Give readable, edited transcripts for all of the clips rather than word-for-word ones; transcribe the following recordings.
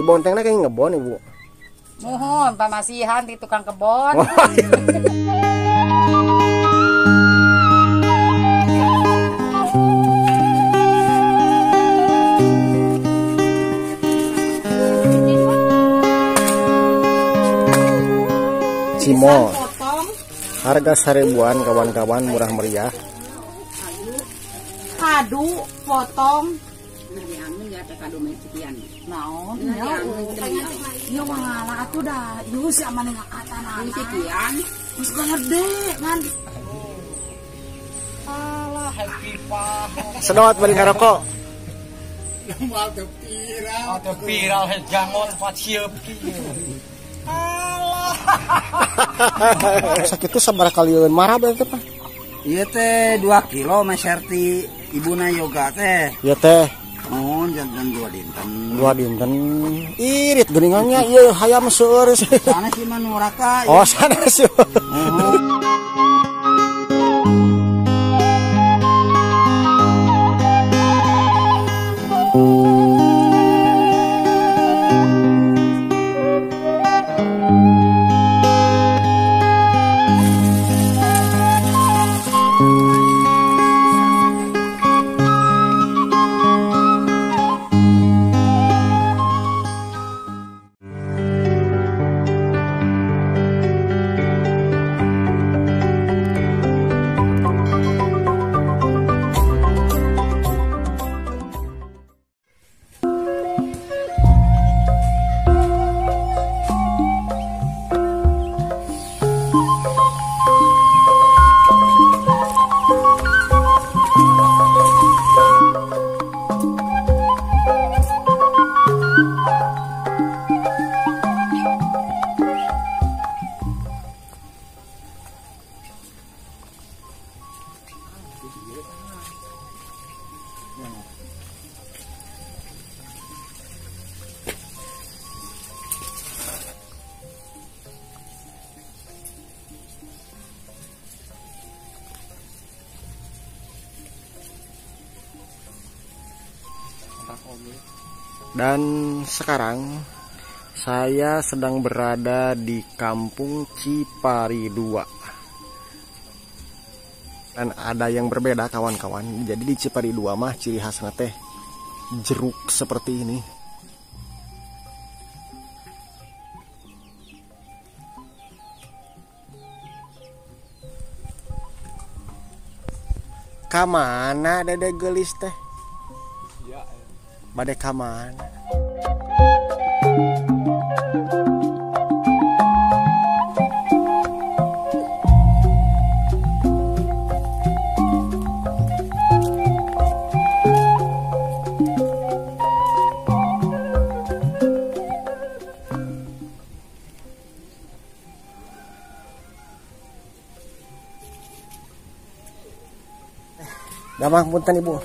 Dibontengna kayak ngebon ibu. Muhun pamasihan di tukang kebon. Oh, iya. Cimol harga 1000-an kawan-kawan, murah meriah. Kadu potong. Sedot bari ngarokok. Viral jangon sieup kieu. Sakitu sabaraha kalieun marah berarti Pak? Ieu teh 2 kilo meserti ibuna yoga teh. Ieu teh. Mohon jantan 2 dinten. 2 dinten. Irit geuningannya ieu hayam seueur. Sanes ieu mah nu raka. Oh, sanes. Dan sekarang saya sedang berada di Kampung Cipari 2. Dan ada yang berbeda kawan-kawan. Jadi di Cipari 2 mah ciri khasnya teh jeruk seperti ini. Kamana dede gelis teh? Bade kamana? Damang punten ibu.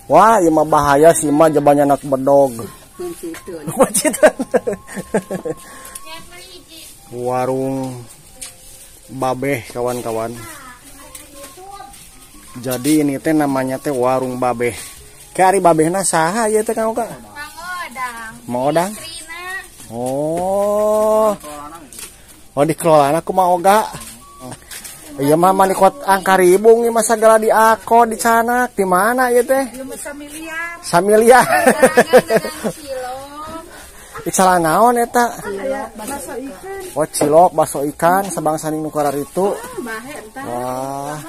Wah, ieu mah bahaya sih mah jabanya anak bedog. Warung babeh kawan-kawan. Jadi ini teh namanya teh warung babeh. Ke ari babehna saha ieu teh Kang Oka? Mang Odang. Mang Odang? Oh. Oh dikelolana ku Mang Oga. Iya mah manikot angkaribung ieu mah sagala di ako di canak di mana ieu teh? Ieu mah samiliar. Samiliar. Icalan naon eta? Bakso ikan. Oh cilok bakso ikan sabangsa nu kararitu. Wah.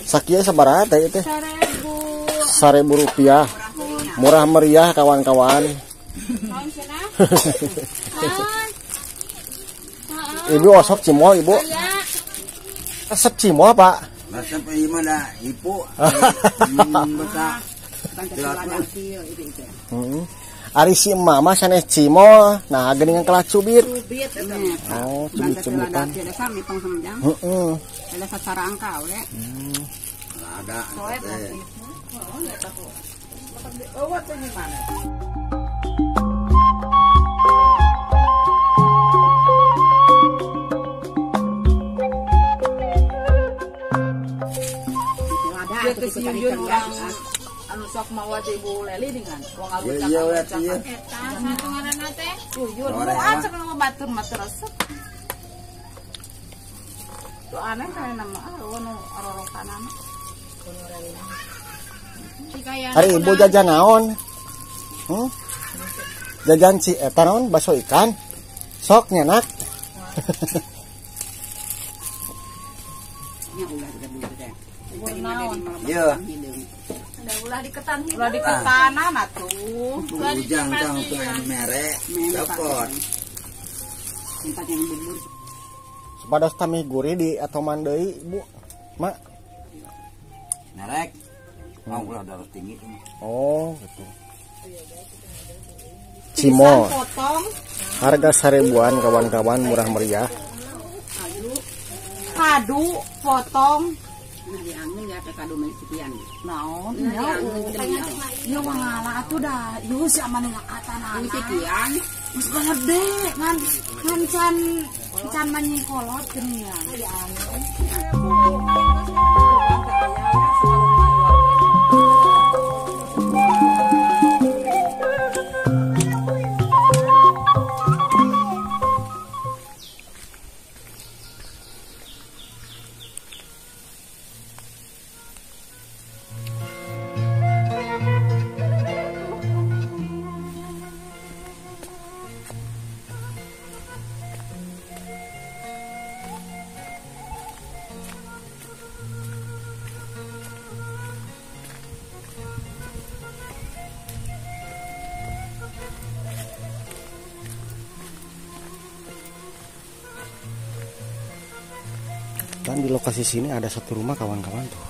Sakieu sabaraha teh ieu teh? 1000 rupiah. Murah meriah kawan-kawan. Ibu osok cimol ibu. Resep cimol pak. Resep ieu mah da ibu. Ari si emak mah sanes cimol, nah geuningan kelah cubit. Oh, cubit-cubitan. Heeh. Ada sacarangka we. Ada. Si Yuyun urang anu sok mawa teh Ibu Leli dengan wong abut Iya we ieu. Eta satu ngaranna teh Yuyun. Moal cek nu batur mah terus. Tuh aneh kana mah nu arorokanana. Hari ibu jajan naon? Jajan si eta naon bakso ikan. Sok nya nak. Iya. Ulah diketan, ulah diketanan atuh. Ujang tang tuh mere, dapot. Tempat yang bubur. Supados tami gurih di atoman deui, Bu. Mak. Merek. Mau ulah darah tinggi. Oh, gitu. Cimol. Harga 1000-an kawan-kawan, murah meriah. Kadu potong. Nah diangin ya ke kadu sekian. Naon? Ya, ya wangala atuh dah. Ieu si amane ngakatana. Sekian. Geus gede ngan ngan can manyingkolot geuning ya. Dan di lokasi sini ada satu rumah kawan-kawan tuh.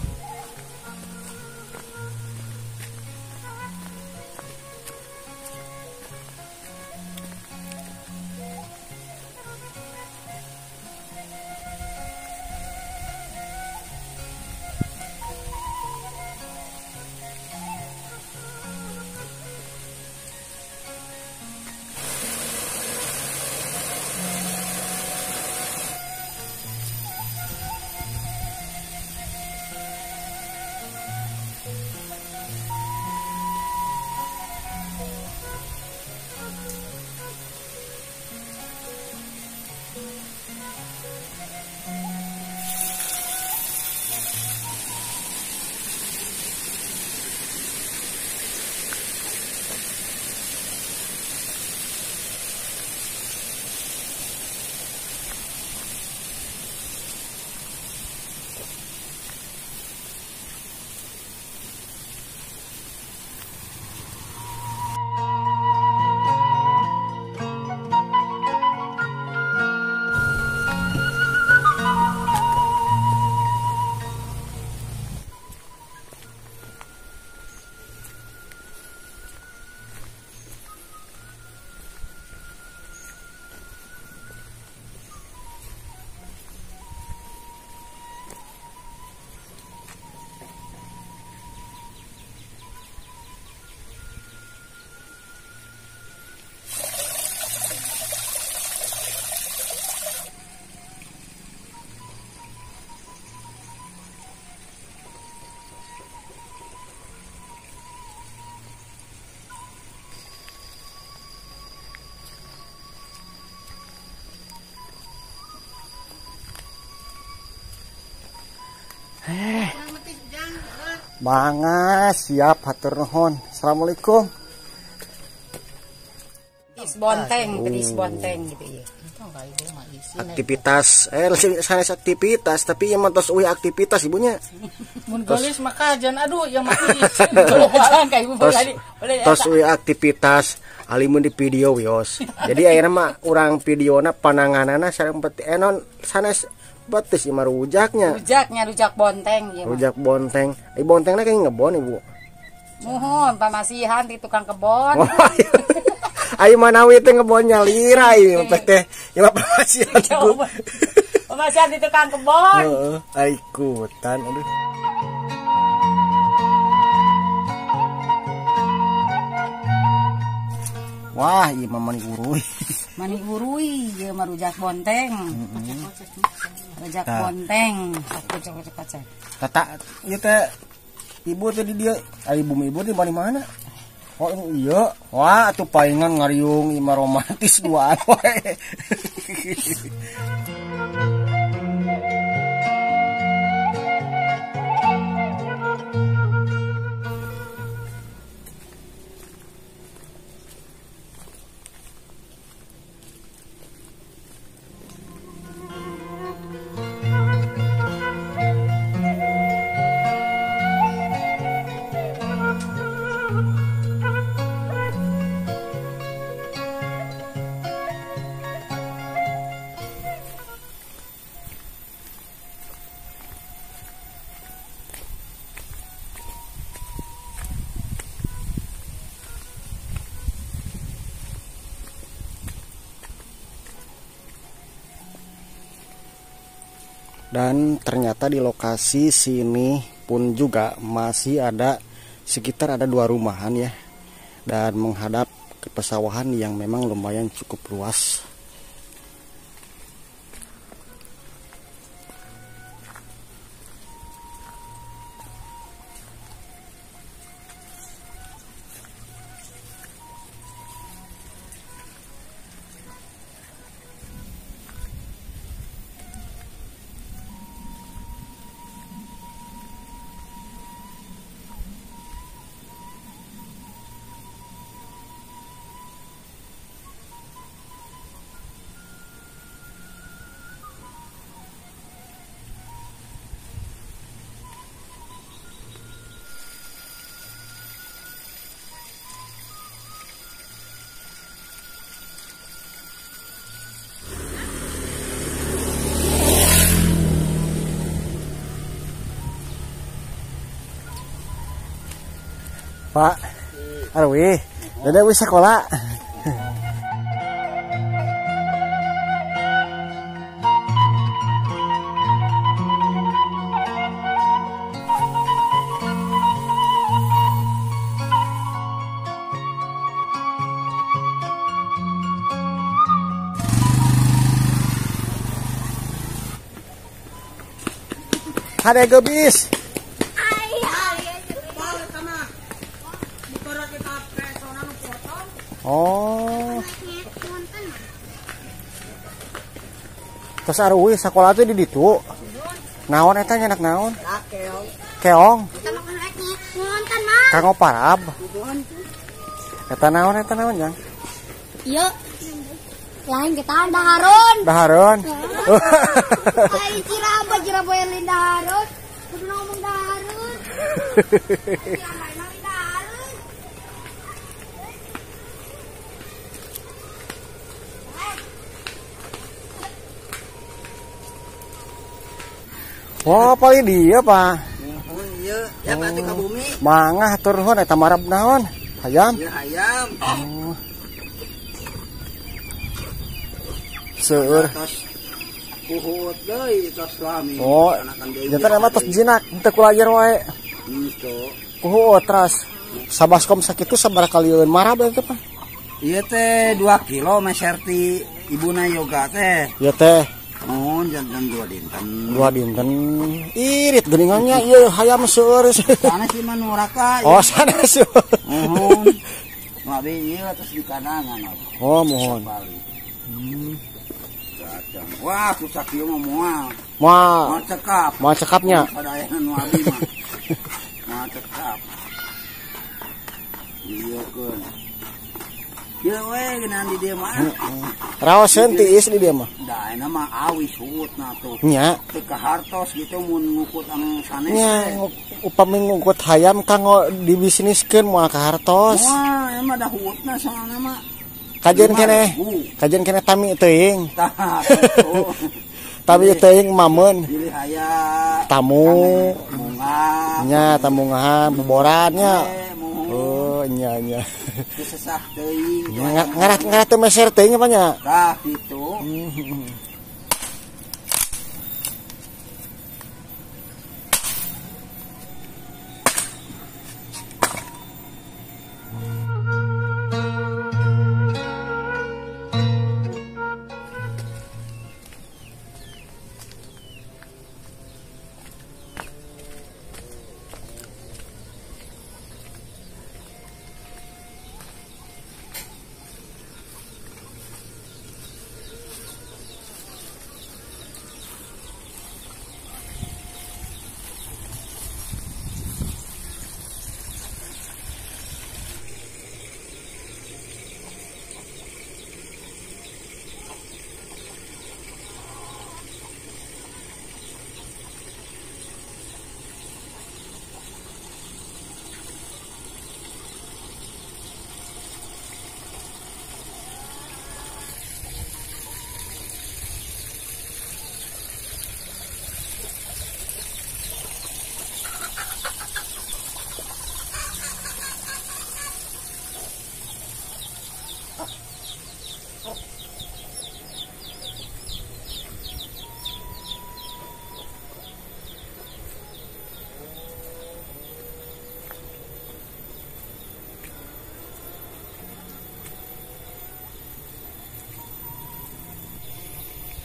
Mangga siap hatur nuhun. Assalamualaikum. Tis bonteng, tis bonteng gitu ya. Aktivitas sanes aktivitas tapi ieu mah tos eueuh aktivitas ibunya. Mun geulis mah kajen aduh ieu mah tos eueuh aktivitas alimun di video wios. Jadi ayeuna mah urang videona pananganana sareng peti enon sanes batis ieu mah rujaknya. Rujaknya rujak bonteng ieu mah. Rujak bonteng. Ai bontengna kayak ngebon ibu. Muhun pamasihan di tukang kebon. Oh, ai manawi teh ngebon nyalira ieu mah teh. Ieu mah pamasihan ku. Pamasihan di tukang kebon. Heeh, ai ikutan aduh. Wah, ieu mah mani urui. Mani urui ieu mah rujak bonteng. Rujak bonteng. Kocok-kocok. Tata ieu teh Ibu teh di dieu, ari bumi ibu di mana-mana. Oh iya, wah atuh palingan ngariung ima romantis duaan wae. Dan ternyata di lokasi sini pun juga masih ada sekitar ada 2 rumahan ya. Dan menghadap ke pesawahan yang memang lumayan cukup luas. Pak, arwi, dede wis sekolah. Hade gebis. Oh. Terus aruwi sekolah tuh di ditu. Naon eta nyenak naon? Keong. Kanggo parab. Eta naon jang? Ieu. Lain kita dahareun. Dahareun. Ai ciraba ciraba yang dahareun. Kudu ngomong dahareun. Oh, paling dia, Pak. Iya, ya Pak ka bumi. Mangah hatur nuhun eta marab naon? Hayam. Ya hayam. Oh. Seueur. Tos puhut deui tos lami. Oh, jantan emang tos jinak teu kulajer wae. Henteu. Puhut teras. Sabaskom sakitu sabaraha kalieun marab eta, Pak? Ieu teh 2 kilo meserti ibuna yoga teh. Ieu teh. Oh, jantan 2 dinten. 2 dinten. Irit geuningannya ieu hayam seueur. Sanes ieu mah nu raka. Oh, sanes. Muhun. Nu abi ieu atos di kanangan. Oh, muhun. Wah, ku sakieu mah moal. Moal. Moal cekap. Moal cekapnya. Sadayana nu abi mah. Moal cekap. Ieu keun. Ieu we geunan di dieu mah. Raoseun tiis di dieu mah. Da ayeuna mah awis huutna tuh. Nya. Teu kahartos gitu mun ngukut anu sanes. Nya, upami ngukut hayam kanggo dibisniskeun moal kahartos. Moal, emang da huutna soalna mah. Kajian keneh. Kajian keneh tami teuing. Tah, kitu. Tami teuing mameun. Pilih haya tamu. Munga. Nya tamu ngahan boboran nya. Oh, nya nya. Sesah teuing. Ngarah teu meser teuing apa nya? Tah kitu.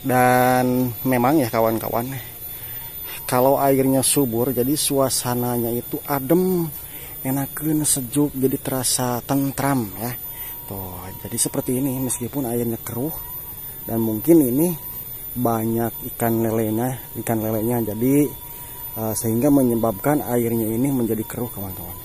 Dan memang ya kawan-kawan, kalau airnya subur jadi suasananya itu adem, enakeun, sejuk, jadi terasa tentram ya. Tuh, jadi seperti ini meskipun airnya keruh dan mungkin ini banyak ikan lelenya jadi sehingga menyebabkan airnya ini menjadi keruh kawan-kawan.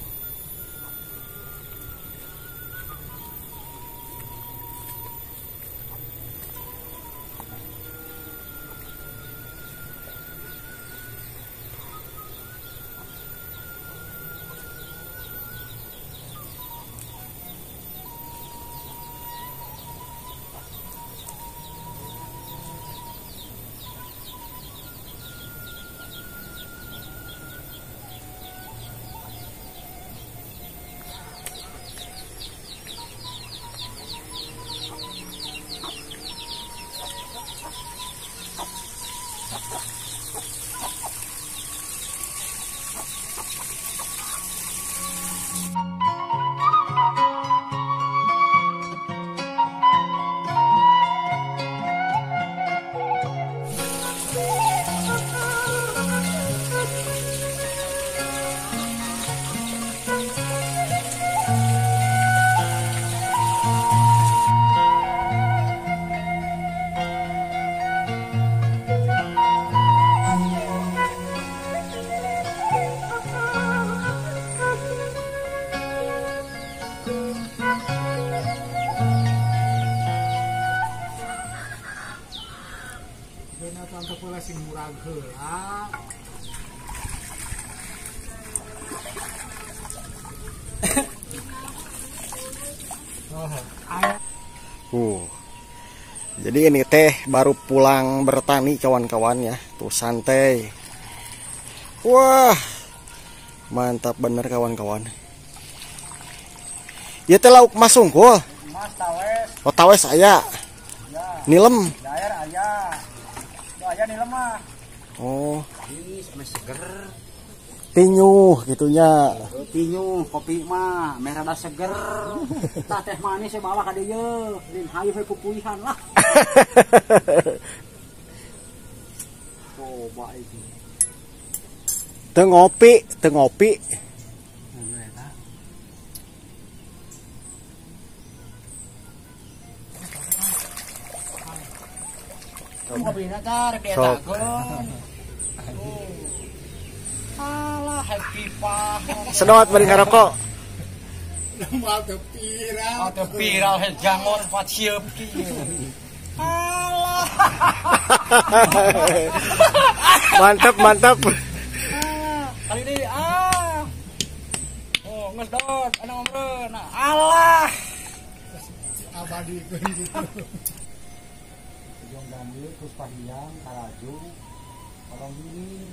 Jadi ini teh baru pulang bertani kawan-kawan ya. Tuh santai. Wah, mantap bener kawan-kawan. Ya teh lauk mas sungkul. Mas tawes. Oh tawes aya. Ya. Nilem. Air aya. Tuh aya nilem mah. Oh. Ih, sama seger. Tinyuh gitunya. Tinyuh kopi mah meh rada seger. Tah teh manis bawa ka dieu. Lin hayu we pupuihan lah. Coba iki. Teu ngopi, teu ngopi. Ngopina tah rek dietakeun. Alah happy pah. Sedot bari ngarokok. Moal teu viral. Teu viral he jangon pat sieup kieu. Alah. Mantap, mantap. Kali ini ah. Oh, geus dot anu ngomreun. Alah. Abadi gitu. Jong Gambir, terus Pahiang, Taraju, Kolong Gilir.